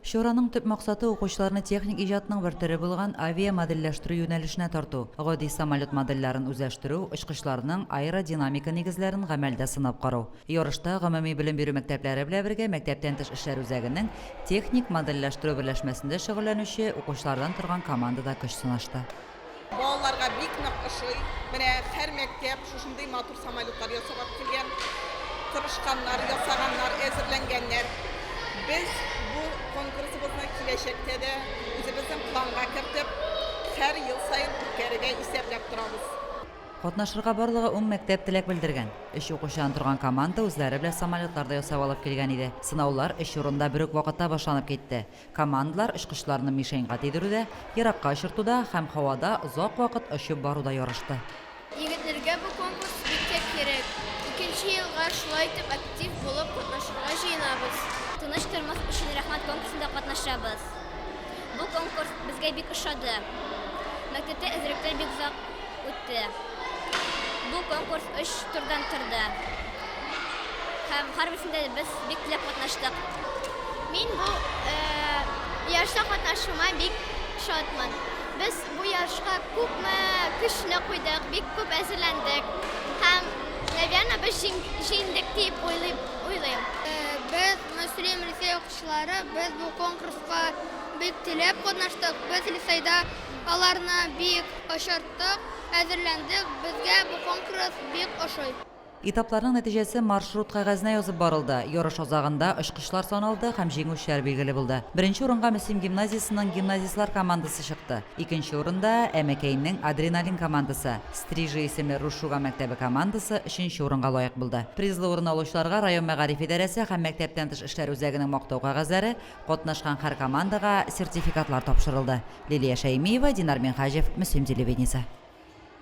Чараның төп максаты, укучыларны техник иҗатның бер төре булган авиамодельләштерү юнәлешенә тарту, гади самолет модельләрен үзләштерү, очкычларның аэродинамика нигезләрен гамәлдә сынап карау. Ярышта гомуми белем бирү мәктәпләре белән бергә мәктәптән тыш эшләр үзәгенең техник модельләштерү берләшмәсендә шөгыльләнүче укучылардан торган команда да көч сынашты. Балаларга бик нык ошый. Менә һәр мәктәп шушындый матур самолетлар ясап алып килгән. Тырышканнар, ясаганнар, әзерләнгәннәр. Без бу конкурсыбызны киләчәктә дә үзебезнең планга кертеп, һәр ел саен үткәрергә исәпләп торабыз. Катнашырга барлыгы ун мәктәп теләк белдергән. Өч укучыдан торган команда үзләре белән самолетлар да ясап алып килгән иде. Сынаулар өч урында бер үк вакытта башланып китте. Командалар очкычларны мишеньга тидерүдә, еракка очыртуда һәм һавада озак вакыт очып баруда ярышты. Егетләргә бу конкурс бик тә кирәк. Икенче елга шулай итеп актив булып катнашырга җыенабыз. Тыныч тормыш өчен рәхмәт конкурсында катнашабыз. Бу конкурс безгә бик ошады. Мәктәптә әзерлекләр бик озак үтте. Бу конкурс өч турдан торды. Һәм һәрберсендә дә без бик теләп катнаштык. Мин бу ярышта катнашуыма бик шатмын. Без бу ярышка күпме көчне куйдык, бик күп әзерләндек. Һәм, наверное, без җиңдек дип уйлыйм. Без, Мөслим лицее укучылары, без бу конкурска бик теләп катнаштык. Без лицейда аларны бик очырттык, әзерләндек. Безгә бу конкурс бик ошый. Этапларның нәтиҗәсе маршрут кәгазенә язып барылды. Ярыш азагында очкычлар саналды һәм җиңүчеләр билгеле булды. Беренче урынга Мөслим гимназиясенең гимназистлар командасы чыкты. Икенче урында, Әмәкәйнең Адреналин командасы. Стрижи исемле Рус Шуган мәктәбе командасы өченче урынга лаек булды. Призлы урын алучыларга район мәгариф идарәсе һәм мәктәптән тыш эшләр үзәгенең мактау кәгазьләре, катнашкан һәр командага сертификатлар тапшырылды. Лилия Шәймиева, Динар Минһаҗев, Мөслим телевидениесе.